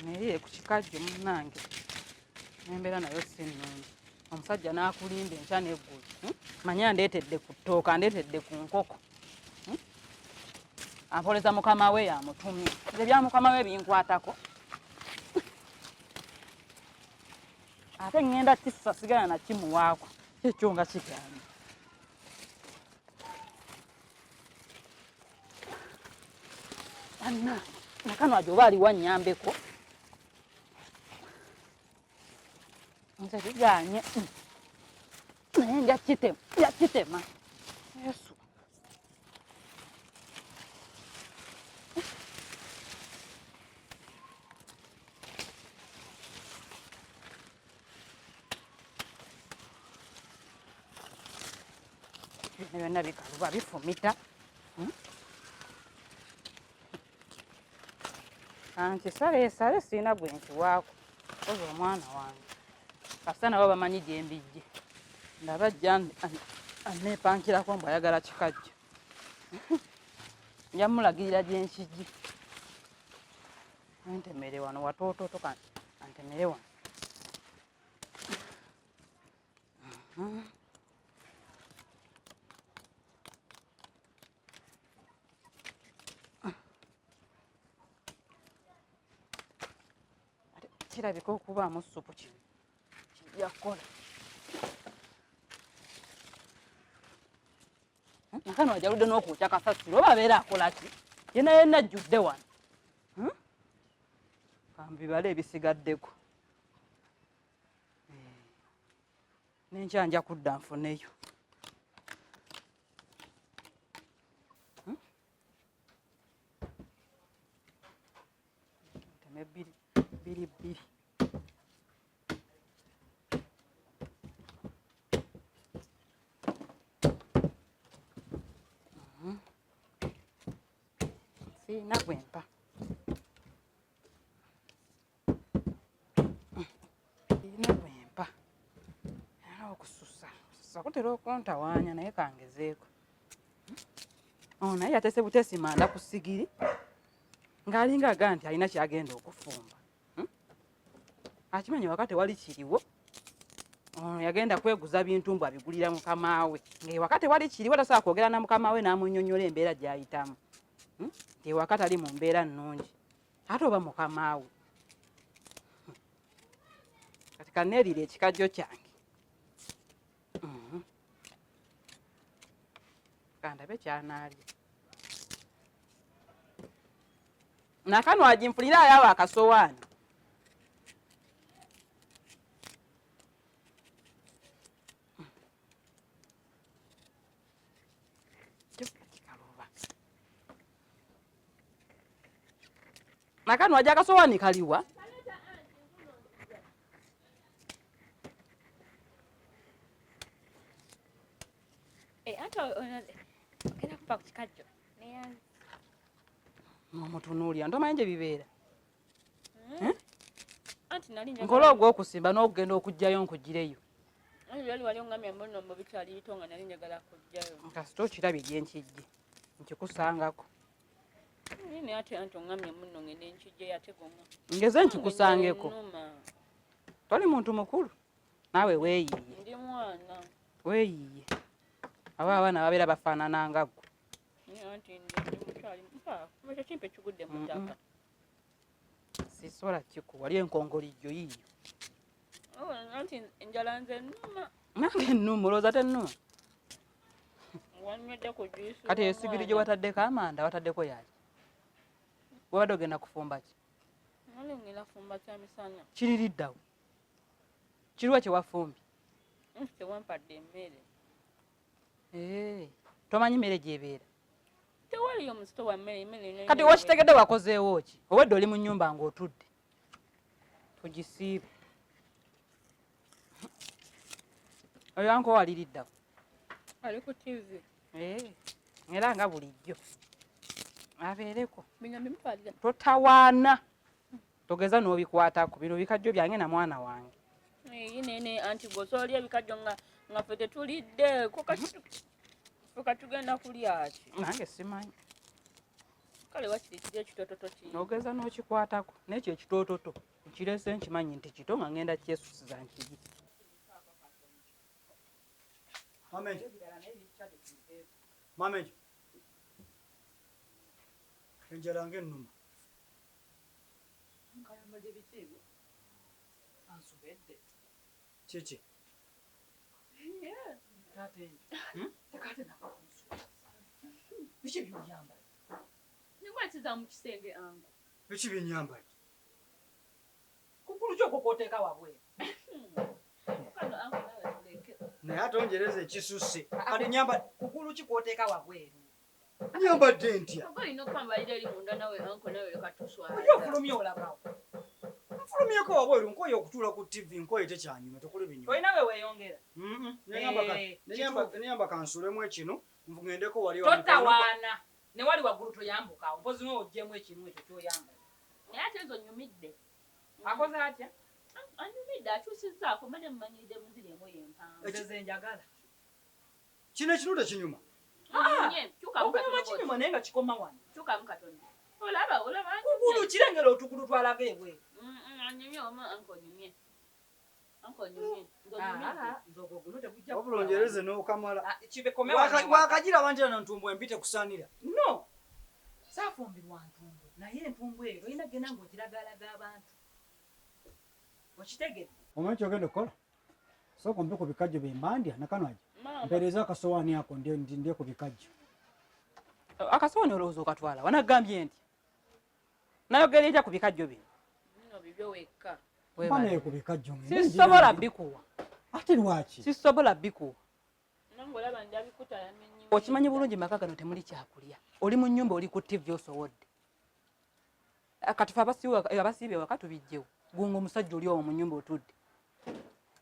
Naye ku kikajjo munnange embeera nayo si nnungi. Omusajja n'akulimba enkya n'eggulo. Manya ndeetedde ku ttooka, ndeetedde ku nkoko. Ampoleza mukama we yamutumye. Nze bya mukama we binkwatako. Ate ŋŋenda kissa sigala na kimuwaako. Ekyo nga kigaanye. Anna, nakano ajo oba aliwa nnyambeko. Nze bigaanye. Naye nja kitema, nja kitema. Yesu. Bino byonna bikaluba bifumita. Kankisaleesale sirina gwe nkiwaako koza omwana wange kasita nabo bamanyi gye mbijje ndaba ajja aneepankirako mbu ayagala kikajjo nja mulagirira gye nkijje ntemere wano watoototo antemere wano. Kirabika okubaamu ssupu kino kijja kukola. Nakano ajaludde n'okwokya kasasiro oba abeera akola ki? Yenna yenna ajjudde wano. Kambibale ebisigaddeko. N'enkya nja kudda nfuneyo. Nteme bbiri bbiri bbiri. Sirina gwempa. Sirina gwempa. Era okususa. Okususa kutera okuntawaanya naye kangezeeko. Oh, naye yateese buteesi manda ku ssigiri ng'alinga aga nti alina ky'agenda okufumba. Akimanyi waka tewali kiriwo. Ono yagenda kweguza bintu mbu abigulira mukama we. Ng'ewaka tewali kiriwo tasobola kwogera na mukama we n'amunnyonnyola embeera gy'ayitamu. Nti ewaka tali mu mbeera nnungi. Ate oba mukama we. Kati kanneeriire ekikajjo kyange. Kandabe ky'anaalya. Nakano aginfunira ayawo akasowaani. Nakano aja akasowaani kaliwa? Ate ogenda kuva ku kikajjo. N'omutunuulira ntomanyi gye bibeera. Anti nali njagala Nkola ogw'okusimba n'okugenda okuggyayo nkugireyo. Anti lwali wali ongambye mbu nno mbu bikyali bito nga nali njagala kuggyayo. Kasita okirabye gye nkijje nkikusangako. Naye ate anti ongambye mbu nno ngende nkiggyeyo ate goma. Ngeze nkikusangeko. Nnuma. Toli muntu mukulu naawe weeyiye. Ndi mwana. Weeyiye. Abo abaana babeera bafaanana nga ggwe. Anti ndi mukyali mpa ekyo kimpe ekigudde mu ttaka. Sisobola kikuwa wali enkongolijjo yiiyo. Oh, anti enjala nze nnuma. Nange ennuma olowooza tennuma? Wanywedde ku juice Kati esigiri gye wataddeko amanda wataddeko yaki? Wabadde ogenda kufumba ki? Nali ngenda kufumba kyamisana. Kiririddawo. Kiriwa kye wafumbye? Nti tewampadde emmere. Tomanyi mmere gy'ebeera? Tewaliyo musito wa mmere, emmere eno Kati emmere wakitegedde wakozeewo ki? Obwedda oli mu nnyumba ng'otudde. Tugisiibe. Oyo anko waliriddawo? Ali ku TV. Era nga bulijjo. Abeereko. Bino mbimutwalira. Totawaana. Togeza n'obikwatako. Bino bikajjo byange na mwana wange. Nene anti gw'osobola ebikajjo nga ffe tetulidde. Ko kati ffe katugenda kulya ki? Nange simanyi. Kale wakiri kiri ekitototo ki. Ogeza n'okikwatako n'ekyo ekitoototo nkirese nkimanyi nti kito nga ngenda kyesusiza nkirye. Mama enjo. Enjala ng'ennuma. Nkayambadde biki ebyo? Ansobedde. Kiki? Taata enjo. Tekaate nako kunsuba. Biki by'oyambadde? Engoye kiza mu kisenge angu. Biki bye nnyambadde? Kugulu ki okwo kw'oteeka wabweru? Kano angu nawe tuleke. Naye ate onjereza ekisusse. Kati nyamba Kugulu ki kw'oteeka wabweru? nyambadde ntya? Oba olina okwambalira eri munda nawe anko nawe leka tuswala. Oli ofulumye olagawo. Nfulumyeko wabweru nkoye okutuula ku TV nkoye tekyanyuma tekuli binyuma. Olina we weeyongera. Neyamba Eh, kituufu. neyamba kansulemu ekino ngendeko wali Totawaana. Ne wali waggulu toyambuka. Mpozi n'owe oggyemu ekinu ekyo ky'oyambadde. Naye ate nze onyumidde. Akoze atya? Anyumidde akyusizzaako mbadde mumanyiridde muziri engoye empanvu. Nze ze njagala. Kino ekinu tekinyuma. Onyumye, kyukamu Okunyuma katono. kinyuma naye nga kikoma wano. Kyukamu katono. Olaba olaba Kugulu kirengera otugulu twalaga ebweru. Anyumye wama anko onyumye. Anko onyumye. Nze onyumidde. Ah, nze ogwo guno tegujja Wabula onjereze n'okamala. Ah, kibekome wano ewaka. Wakagira abantu eno ntumbwe embi tekusaanira. No. Saafumbirwa ntumbwe naye entumbwe eyo olina genda ng'ogiragalaga abantu. Okitegedde? Omanyi ky'ogenda okukola? Sooka ompe ku bikajjo bye mbandya nakanwagi. Maama. Mpeereza akasowaani ako ndye ndye ku bikajjo. Akasowaani olowooza okatwala wanagambye nti nayogera etya ku bikajjo bino? Nno bibyo wekka. Mpa naye ku bikajjo ngende Sisobola njirambye. bikuwa. Ate lwaki? Sisobola bikuwa. Nange olaba ndabikuta yamenye. Okimanyi bulungi maka gano temuli kyakulya. Oli mu nnyumba oli ku TV osowodde. Kati fe abasiibye ewaka tubijjewo. Ggwe omusajja oli owo mu nnyumba otudde.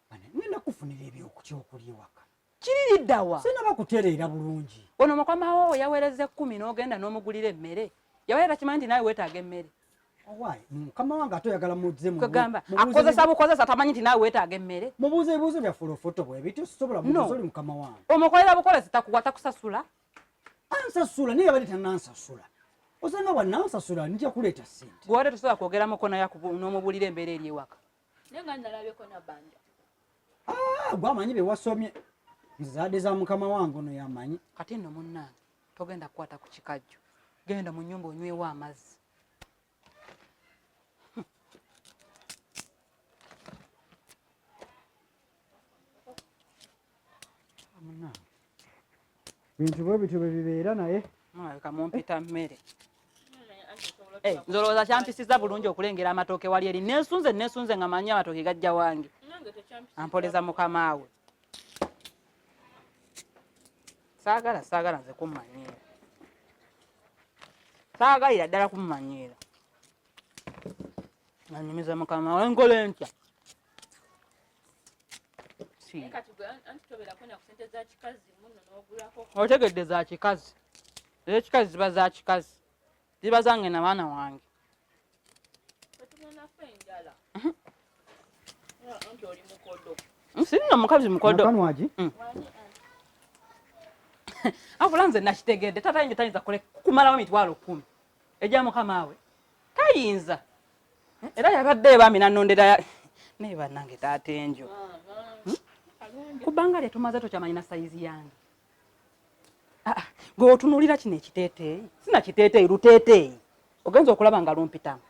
Bane, ngenda kufunira ebyokukyokulya ewaka. Kiririddawa? Sinaba kutereera bulungi. Ono mukama wo yaweereza ekkumi n'ogenda n'omugulira emmere. Yaweera kimanyi nti naawe weetaaga emmere. Owaaye, mukama wange ate oyagala muzze mu- Kwegamba mubuuze akozesa bukozesa tamanyi nti naawe weetaaga emmere. Mubuuze ebibuuzo bya fulofoto bwe bityo sisobola No. mubuuza oli mukama wange. Omukolera bukolezi takuwa takusasula. Ansasula naye yabadde tannansasula. Osanga bw'annansasula nja kuleeta ssente. Gwe wadde tosobola kwogeramuko naye n'omubuulira embeera eri ewaka. Naye nga nalabyeko Nabbanja. Ah, gwe amanyi bye wasomye. Nze zaadde za mukama wange ono y'amanyi. Kati nno munnange togenda kukwata ku kikajjo. Genda mu nnyumba onywewo amazzi. Munnange. Bintu bwe bityo bwe bibeera naye. Mulabika mumpita mmere. Anti osobola Eh, nze olowooza kyampisiza bulungi okulengera amatooke wali eri. Neesunze neesunze nga manyi amatooke gajja wange. Nange tekyampisiza. Ampoleza mukama we. Saagala saagala nze kummanyiira. Saagalira ddala kummanyiira. Anyumiza mukama we nkola ntya? Si. Naye kati gwe anti tobeerako na ku ssente za kikazi muno n'ogulako. Otegedde za kikazi. Ez'ekikazi ziba za kikazi. Ziba zange na baana wange. Ffe tugenda ffe enjala. Anti oli mukodo. Si nno mukazi mukodo. Nakanwagi? Wani anti? Wabula nze nakitegedde taata yinza tayinza kumalawo 100,000 egya mukama we tayinza. Era yabadde bambi nannondera naye bannange taata enjo. Kubanga lye tumaze tokyamanyi na sayizi yange. Ah, gwe otunuulira kino ekiteeteeyi sina kiteeteeyi luteeteeyi ogenza okulaba nga lumpitamu.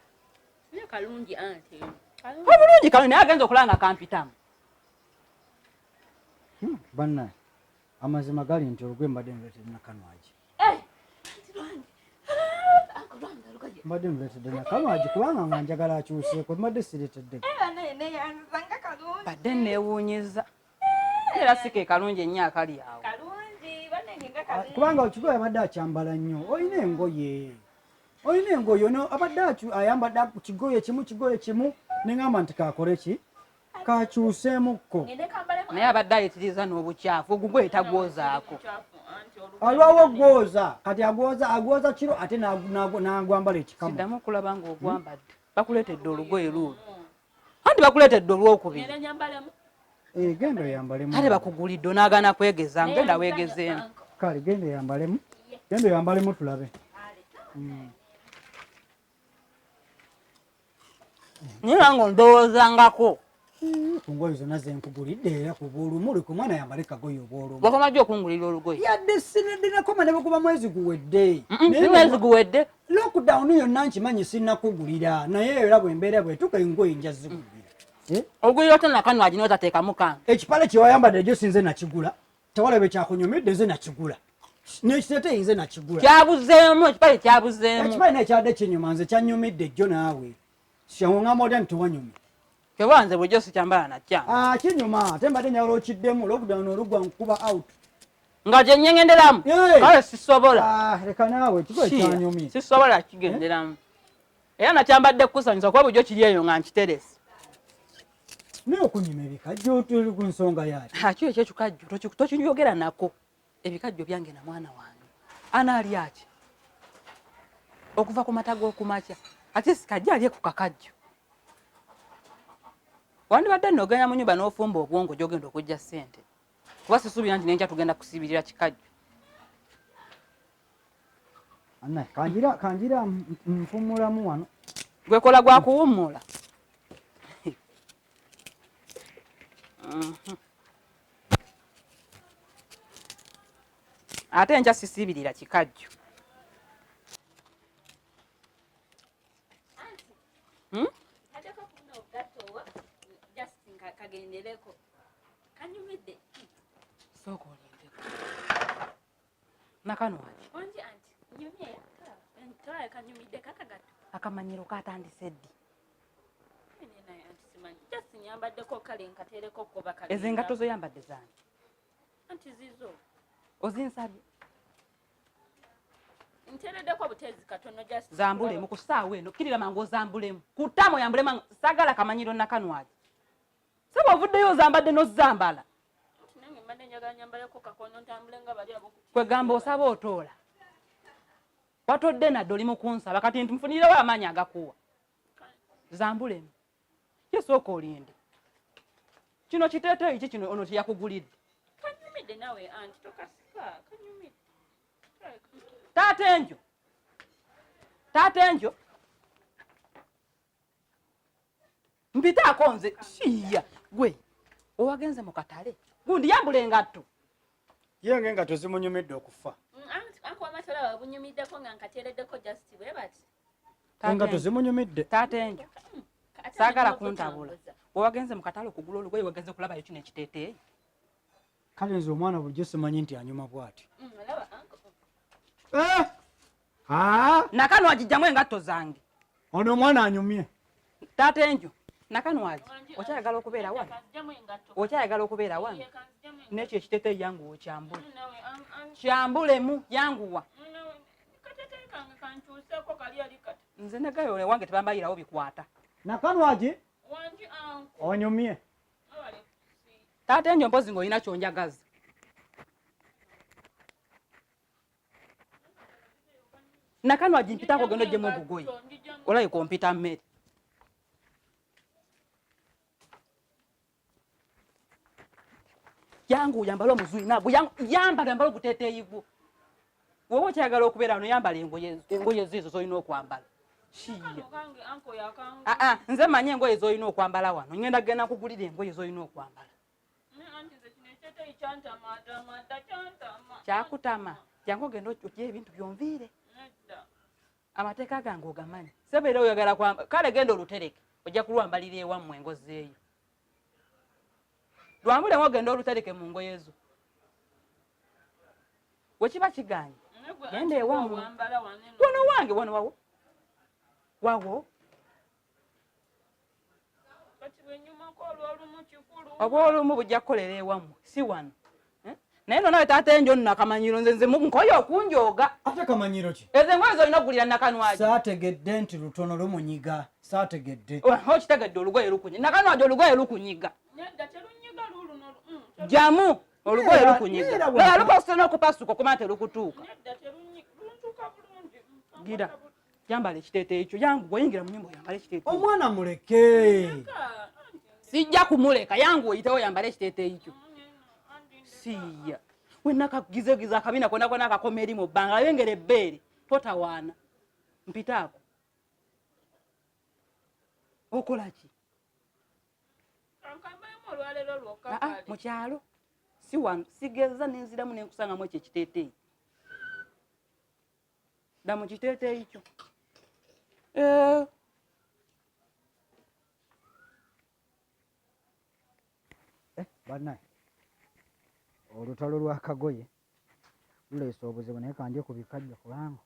Naye kalungi anti. Kalungi. Obulungi kalungi naye agenza okulaba nga kampitamu. Bannaye, amazima gali nti olugwe mbadde nduleetedde Nakanwagi. Eh! Anti lwange. Anko lwange olugoye. Mbadde nduleetedde Nakanwagi kubanga nga njagala akyuseeko mbadde sireetedde. Neyanzanga kalungi. Badde neewuunyizza. Era si ke kalungi ennyo akali awo. Kalungi bannange nga kalungi. Kubanga ekigoye abadde akyambala nnyo olina engoye. Olina engoye ono abadde ayambadde kigoye kimu kigoye kimu ne ŋŋamba nti kaakole ki? Kakyuseemukko. Ngende kambalemu. Naye abadde ayitiriza n'obukyafu ogugoye tagwozaako. Alwawo ogwoza kati agwoza agwoza kiro ate n'agwambala ekikamu. Siddamu okulaba ng'ogwambadde. Bakuleetedde olugoye luulo. Anti bakuleetedde olwokubiri. Ngende nyambalemu. Eh, genda oyambalemu. Kale bakugulidde onaagaana kwegeza ngenda weegezeemu. Kale genda oyambalemu. Genda oyambalemu tulabe. Naye nange ondowoozangako. Ku ngoye zonna zenkugulidde era ku bwolumu leka omwana yambale kagoye obwolumu. Wakoma ddi okungulira olugoye? Yadde sinadde nakoma ne bwekuba mwezi guwedde. Si mwezi guwedde. Lockdown yonna nkimanyi sinnakugulira, naye era bwe mbeera bwetuka engoye nja zigulira. Eh? Ogulira otya nakanwagi n'otateekamu kange? Ekipale kye wayambadde gyo sinze nakigula. Tewalaba ekyakunyumidde, nze nakigula. N'ekiteeteeyi nze nakigula. Kyabuzeemu, ekipale kyabuzeemu. Ekipale naye kyadde kinyuma, nze kyanyumidde jjo naawe. Syaŋŋamba otya nti tewanyumye? Kyova nze bulijjo sikyambala nakyanga. Ah, kinyuma ate mbadde njagala okiddemu lockdown olugwa nkuba out. Nga gye nyengenderamu. Hey! Kale sisobola. Ah, leka naawe, ekigoye Siya, kyanyumye. sisobola kigenderamu. Era nakyambadde kukusanyusa kuba bulijjo kiri eyo nga nkiterese. Naye okunyuma ebikajjo tuli ku nsonga yaaki? Akyo ekyo ekikajjo tokinyogera nako. Ebikajjo byange na mwana wange. Anaalya ki? Okuva ku mata g'okumakya. Ate sikajja alye ku kakajjo. Wandibadde nno ogenda mu nnyumba n'ofumba obwongo gy'ogenda okuggya ssente. Kuba sisuubira nti n'enkya tugenda kusiibirira kikajjo. Anna, kangira nfumulamu wano. Gwekola gwa kuwummula. Ate enkya sisiibirira kikajjo. Hmm? Ntaddeko kuno obugatto owa just nga kagendereko. Kanyumidde. Sooka olindeko. Nakanwagi. Wangi anti nyumye. Tolaba kanyumidde kakagatto. Akamanyiro katandise ddi? Naye anti simanyi. Just nyambaddeko kale nkateereko kuba kagenda. Ezo engatto zoyambadde zange. Anti zizo. Ozinsabye. Nteereddeko buteezi katono just. Zambulemu ku ssaawa eno. Kkirira mangu ozambulemu. Ku ttaama oyambulemu mangu. Saagala kamanyiro nakanwagi. Sebo ovuddeyo ozambadde n'ozambala. Anti nange mbadde njagala nyambaleko kakono ntambule nga bali ab'oku. Kwegamba osaba otoola. Watodde nadde oli mu kunsaba kati nti nfunirewo amaanyi agakuwa. Zambulemu. Ye sooka olinde. Kino kiteeteeyi ki kino ono kyeyakugulidde? Kanyumidde naawe anti tokasika kanyumidde. Taata enjo. Taata enjo. Mpitaako nze shiya gwe owagenze mu katale gundi yambula engatto. Ye ng'engatto zimunyumidde okufa. Anti amatolaba bunyumiddeko nga nkateereddeko just bwe bati. Engatto zimunyumidde. Taata enjo. Ate Saagala nalina kuntabula. okutambuza. Owagenze mu katale okugula olugoye wagenze kulabayo kino ekiteeteeyi. Kale nze omwana bulijjo simanyi nti anyuma bw'ati. Olaba anko. Eh! Ah! Nakanwagi jjamu engatto zange. Ono omwana anyumye. Taata enjo. Nakanwagi Wangi, okyayagala okubeera wano? Kanzijjamu engatto. Okyayagala okubeera wano? Ye, kanzijjamu engatto. N'ekyo ekiteeteeyi yanguwa okyambule. Nawe, Kyambulemu yanguwa. nawe, kateteeyi kange kankyuseeko kali ali kati. Nze negayo ewange tebambayirawo bikwata. Nakanwagi Wangi anko. onyumye. Wabale kusiiba. Taata enjo mpozi ng'olina ky'onjagaza. Nakanwagi mpitaako ogenda oggyemu obugoye. Olabika ompita mmere. Yangu oyambale omuzuyi nagwo yambala oyambale oguteeteeyi gwo. Woba okyayagala okubeera wano yambala engoye zo ezo z'olina okwambala. Shiya. Kano kange anko yakangu. Ah, ah, nze mmanyi engoye z'olina okwambala wano. Ngenda kugenda nkugulira engoye z'olina okwambala. Ne anti nze kino ekiteeteeyi kyantama dda kyantama. Kyakutama. Jangu ogende ogye ebintu byonviire. Nedda. Amateeka gange ogamanyi. Sebo era oyagala kwamba kale genda olutereke. Ojja kulwambalira ewammwe engozi eyo. Lwambulemu ogende olutereke mu ngoye zo. Bwe kiba kiganye. Ne gwe Genda anti ewammwe. wambala wano eno. Wano wange wano wawo. Wawo. Kati bwe nnyumako olw'olumu kikulu. Obw'olumu bujja kukolera ewammwe si wano. Eh? Naye nno nawe taata enjo nno akamanyiro nze nze nkoye okunjooga. Ate kamanyiro ki? Ezo engoye z'olina okugulira Nakanwagi. Saategedde nti lutono lumunyiga. Saategedde. Okitegedde olugoye lukunyiga. Nakanwagi olugoye lukunyiga. Nedda terunyiga luuluno. Jjamu olugoye Neera- lukunyiga. neera Laba lupasuse n'okupasuka okumanya terukutuuka. Nedda terunyiga luntuuka bulungi. Gira. Yambala ekiteeteeyi kyo yangu oyingira mu nnyumba oyambale ekiteeteeyi. Omwana muleke. Sijja kumuleka yangu oyitewo oyambale ekiteeteeyi kyo. Siya. Wenna kagizegiza akabina konna konna akakoma eri mu bbanga ayengera ebbeere totawaana. Mpitaako. Okola ki? Kankambamu olwaleero lwokka Aa, kale. mu kyalo si wano, sigeza nenziramu nenkusangamu ekyo ekiteeteeyi. Dda mu kiteeteeyi kyo. Eh, Bannaye, olutalo lw'akagoye luleese obuzibu, naye kandye ku bikajjo kubanga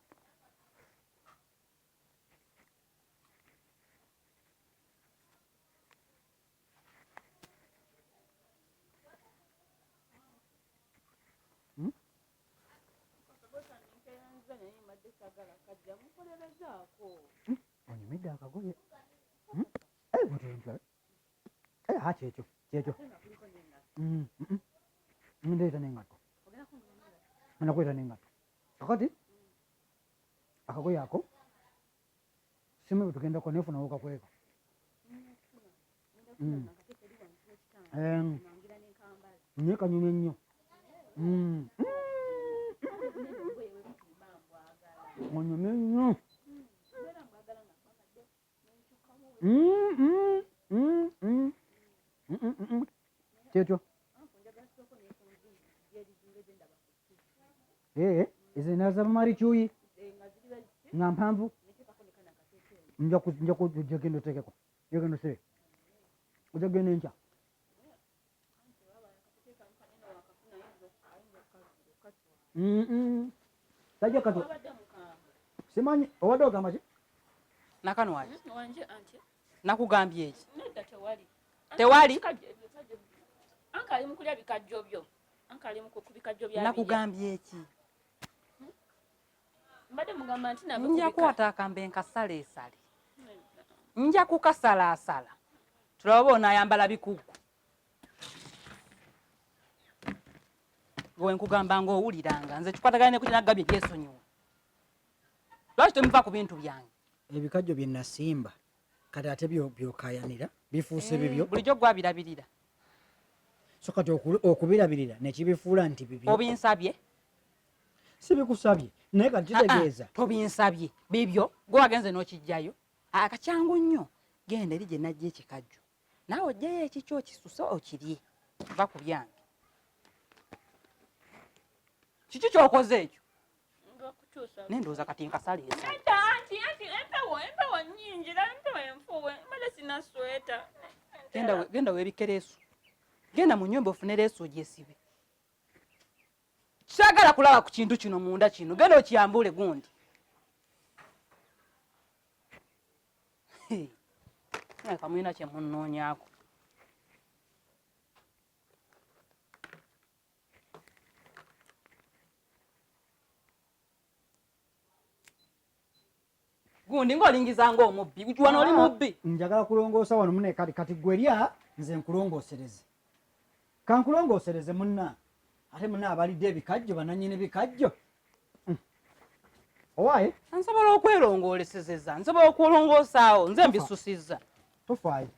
Nkeyanza naye mbadde saagala kajja mukolerezaako. Onyumidde akagoye. Hmm? Eh, bw'otyo. Eh, ha, kyekyo kyekyo. Ndeeta n'engatto, ngenda kuleeta n'engatto. Kakati akagoye ako simu bwe tugenda ko nefuna wokakweka. Naye kanyumye nnyo. Onyumye nnyo. Mm, mm, mm, mm. Mm, mm, mm, mm. Kyekyo. Ee, ezo endala za Bamali kyuyi nga mpanvu. Nja ojja genda oteekeko, ojja genda osibe, ojja genda enkya. Mm, mm. Tajja katu Wabadde mukambwe. Simanyi obadde ogamba ki? Nakanwaki? Wanje anti. Nakugambye eki? Nedda, tewali. Tewali? Anka ali mu kulya bikajjo byo. Anka ali mu ku bikajjo bya. Nakugambye eki? Mbadde mugamba nti nave ku Nja bika. kukwata akambe nkasaleesale, nja kukasalaasala tulabe oba onaayambala bikugu. Gwe nkugamba ng'owuliranga nze kikwatagana ne kukinagabye gyesonyiwe. Lwaki temuva ku bintu byange? Ebikajjo bye nasimba kati ate byokayanira bifuuse bibyo. Bulijjo gwabirabirira. So kati okubirabirira nekibifuula nti bibyo. Obinsabye? Sibikusabye, naye kati Ah, ah, kitegeeza tobinsabye, bibyo, gwe wagenze n'okijjayo. Akakyangu nnyo, genda eri gye najja ekikajjo, naawe ojjayo ekikyo okisuse okirye. Va ku byange. Kiki kyokoze ekyo? Nga kukyusa. Naye ndowooza kati nkasala esala. Nedda anti, anti empewo nnyingi, era empewo enfuuwe. Mbadde sina sweta. Genda weebikke leesu, genda mu nnyumba ofune leesu ogyesibe. Kyagala kulaba ku kintu kino munda kino, genda okiyambule gundi. Kamulina kye munnoonyaako. Gundi ng'olingiza ng'omubbi, wano oli mubbi. Njagala kulongoosa wano mune, kati kati gwe lya nze nkulongoosereze. Kankulongoosereze munna. Ate munna abalidde ebikajjo, bannannyini bikajjo. Owaaye? Nsobola okwerongolesezeza, nsobola okulongoosaawo, nze mbisusizza. Tofaayo.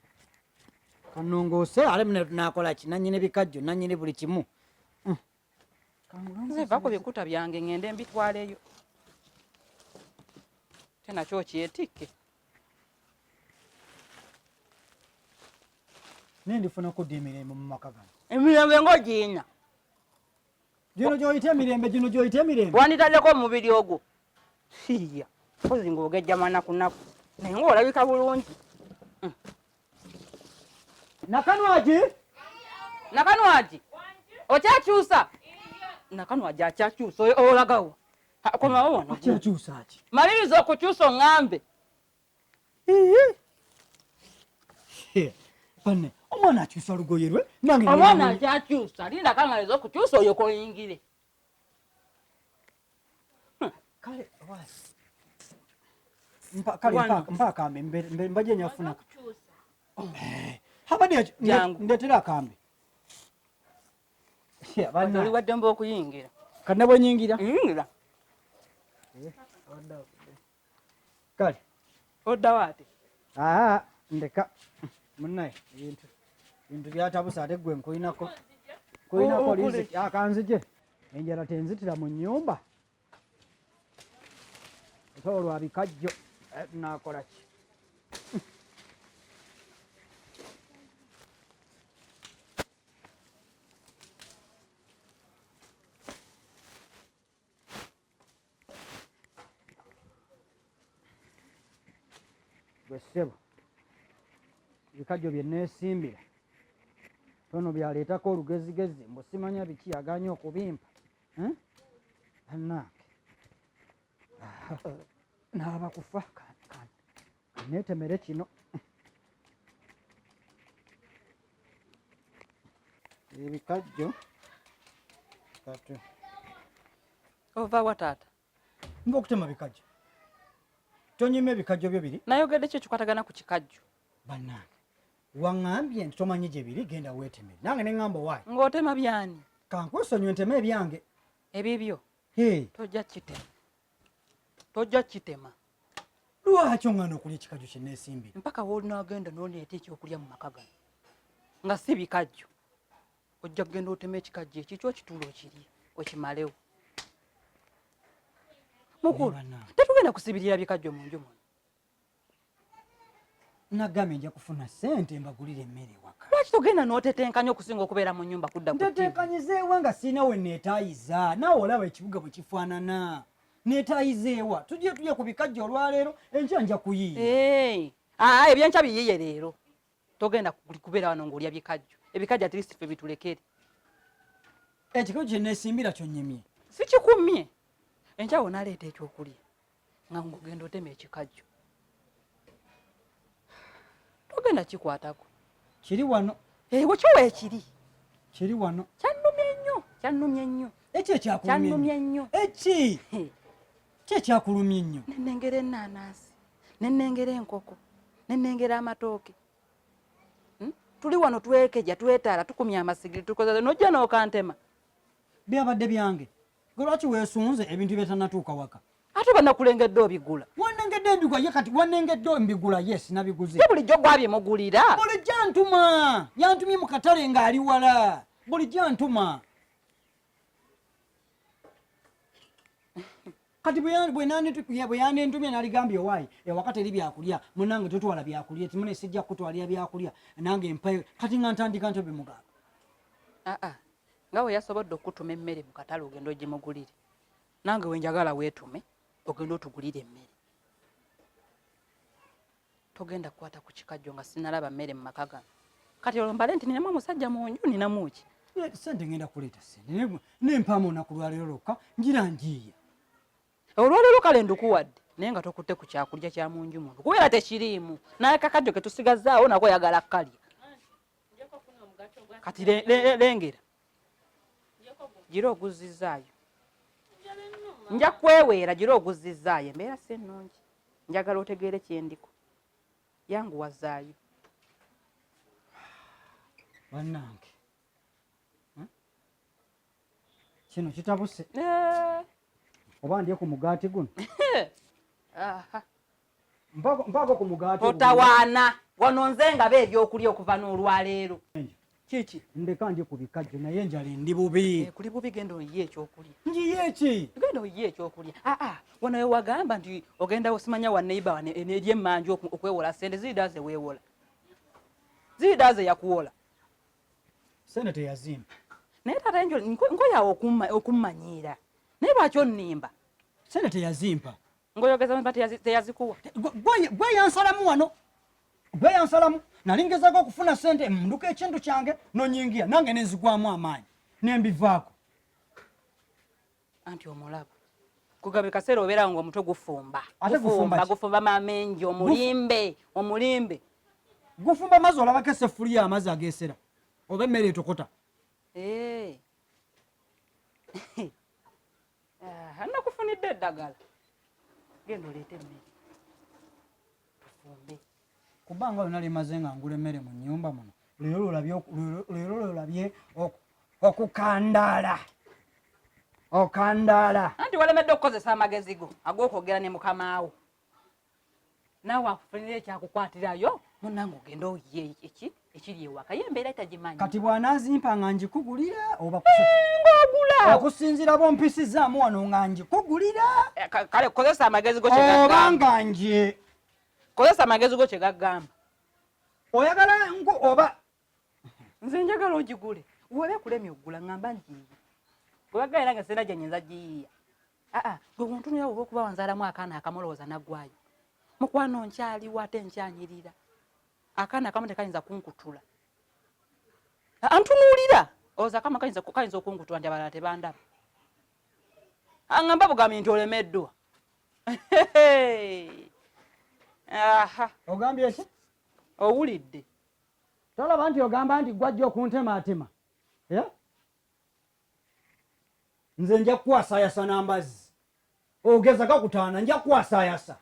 Kanongoose ate mune tunaakola ki? Nannyini bikajjo, nannyini buli kimu. Nze va ku bikuta byange ŋŋende mbitwaleyo. Ate nakyo okyetikke. Naye ndifunako ddi emirembe mu maka gano? Emirembe ng'ogiina. Gino gy'oyita emirembe, gino gy'oyita emirembe. Wanditaddeko omubiri ogwo. Siiya, mpozi ng'ogejja manakunaku. Naye ng'olabika bulungi. Nakanwagi? Nakanwagi? Okyakyusa? Nakanwagi akyakyusa, olagawa? Ha, komawo wano. Akyakyusa ki? Maliriza okukyusa oŋŋambe. Banne, omwana akyusa olugoye lwe, nange Omwana akyakyusa, linda kamaliriza okukyusa oyo koyingire. Kale, owaaye. Mpa, kale, Wano. mpa akambe, mbajje nyafuna. Kukyusa. Habadde Jangu. ndeetera akambe. Ya, banna. Oli waddembe okuyingira. Kati ne bwe nnyingira? Yingira. Kale. Oddawo ate? Aa, ndeka. Munnaye, ebintu byatabuse ate ggwe nkulinako. Nkulinako Okule. riziki. Akanzije. Enjala tenzitira mu nnyumba. Olutalo lwa bikajjo. Tunaakola ki? Gwe ssebo, ebikajjo bye neesimbira tono byaleetako olugezigezi mbu simanya biki aganye okubimpa. Eh? Bannange, naaba kufa, kaneetemere kino. Ebikajjo katu. Ova wa taata? Nva okutema bikajjo. Tonyima ebikajjo byo biri? Nayogedde ki ekikwatagana ku kikajjo? Bannange, waŋŋambye nti tomanyi gye biri, genda weetemere. Nange ne ŋŋamba owaaye. Ng'otema byani? Kankwesonyiwe nteme ebyange. Ebibyo? Hee. Tojja kitema. Tojja kitema. Lwaki oŋŋaana okulya ekikajjo kye neesimbira? Mpaka w'onaagenda n'oleeta ekyokulya mu maka gano nga si bikajjo. Ojja kugenda oteme ekikajjo ekikyo okituule okirye okimalewo. Mukulu, tetugenda kusibirira bikajjo mu nju muno. Nagambye nja kufuna ssente mbagulire emmere ewaka. Lwaki togenda n'otetenkanya okusinga okubeera mu nnyumba kudda ku TV? Ntetenkanyizeewa nga sirina we neetaayiza. Naawe olaba ekibuga bwe kifaanana. Neetaayizeewa. Tujje tulye ku bikajjo olwaleero, enkya nja kuyiiya. Aa, ebyenkya biyiiye leero. Togenda kubeera wano ng'olya bikajjo. Ebikajjo at least ffe bitulekere. Ekikajjo kye neesimbira kyonnyimye. Sikikumye. Enkya w'onaaleeta ekyokulya nga ng'ogenda otema ekikajjo. Togenda kikwatako. Kiri wano. Ewo kyo weekiri. Kiri wano. Kyannumye nnyo, kyannumye nnyo. Eki ekyakulumye Kyannumye nnyo. Eki? Ki ekyakulumye nnyo? Ne nnengera ennaanansi, ne nnengera enkoko, ne nnengera amatooke. Tuli wano twekeja, twetaala, tukumya amasigiri, tukoze n'ojja n'okantema. Byabadde byange. Gwe lwaki weesunze ebintu byetanatuuka waka? Ate banakulengedde obigula. Wanengedde mbigula ye kati wanengedde mbigula yes nabiguze. Ye bulijjo gwabye mugulira. Bulijjo antuma. Yantumye mu katale ng'ali wala. Bulijjo antuma. Kati bwe yanentumye naligambye owaayi ewaka teri byakulya munnange totwala byakulya timune sijja kukutwalira byakulya nange mpayo kati nga ntandika ntyo bimugamba. Aa nga bwe yasobodde okukutuma emmere mu katale ogenda ogimugulire nange we njagala weetume ogenda otugulire emmere. Togenda kukwata ku kikajjo nga sinnalaba mmere mu maka gano. Kati olwo mbale nti ninamu omusajja mu nju ninamu ki? Ssente ngenda kuleeta ssente nempaamu olunaku lwaleero lwokka ngira njiiya. Olwaleero kale ndukuwadde naye nga tokutte ku kyakulya kya mu nju muno kubeera tekiriimu naye kakajjo ke tusigazzaawo nako oyagala kukalya. Kati lengera gira oguzzizaayo nja kweweera gira oguzzizaayo embeera si nnungi njagala otegeere kyendiko yanguwazaayo. Bannange kino kitabuse. Oba ndye ku mugaati guno? Mpaako ku mugaati. Totawaana wano nze ngaba ebyokulya okuva n'olwaleero. Kiki? Ndeka ndye ku bikajjo naye enjala endi bubi. Kuli bubi genda oyiye ekyokulya. Njiye ki? Genda oyiye ekyokulya. Aa, wano we wagamba nti ogenda osimanya wa neighbor wane eri emmanju okwewola ssente ziri ze weewola. Ziri ze yakuwola. Ssente teyazimpa. Naye taata Angel nkoyawo okummanyiira. Naye lwaki onnimba? Ssente teyazimpa. Ng'oyogeza mba teyazikuwa. Gwe yansalamu wano. Gwe yansalamu. Nali ngezaako okufuna ssente nduka ekintu kyange n'onyingira nange ne nzigwamu amaanyi ne mbivaako. Anti omulaba. Kugabe kaseera obeera ng'omutwe gufumba. Ate gufumba ki? Gufumba mamenje omulimbe, omulimbe. Gufumba amazzi olabako essefuliya amazzi ageesera oba emmere etokota. Nakufunidde eddagala. Genda oleete emmere. Tufumbe. Kubanga lwonna limaze nga ngula emmere mu nnyumba muno. Leero lwolabye okukandaala. Okandaala. Anti walemedde okukozesa amagezi go ag'okwogera ne mukamaawo. Naawe akufunira ekyakukwatirayo munnange ogende oyiye eki ekiri ewaka ye embeera tagimanyi. Kati bw'anaazimpa nga ngikugulira oba ng'ogula. Okusinziira bw'ompisizaamu wano nga ngikugulira. Kale kozesa amagezi go kye gagamba. Oba nga nje. Kozesa amagezi go kye gagamba. Oyagala nku oba nze njagala ogigule. Webe kulemye okugula ngamba ngiyiye. Gwe bagamba nange sirina gye nnyinza giyiiya. Aa, gwe wontunulira oba okuba wanzaalamu akaana akamulowooza naggwayo. Mukwano nkyaliwo ate nkyanyirira. Akaana akamu tekayinza kunkutula. Antunuulira. Olowooza akama kayinza kayinza okunkutula nti abalala tebandaba. Angamba bugambi nti olemeddwa. Aha. Ogambye ki? Owulidde. Tolaba nti ogamba nti gwajja okuntemaatema. Eh? Nze nja kukwasayasa n'ambazzi. Ogeza gakutaana nja kukwasayasa.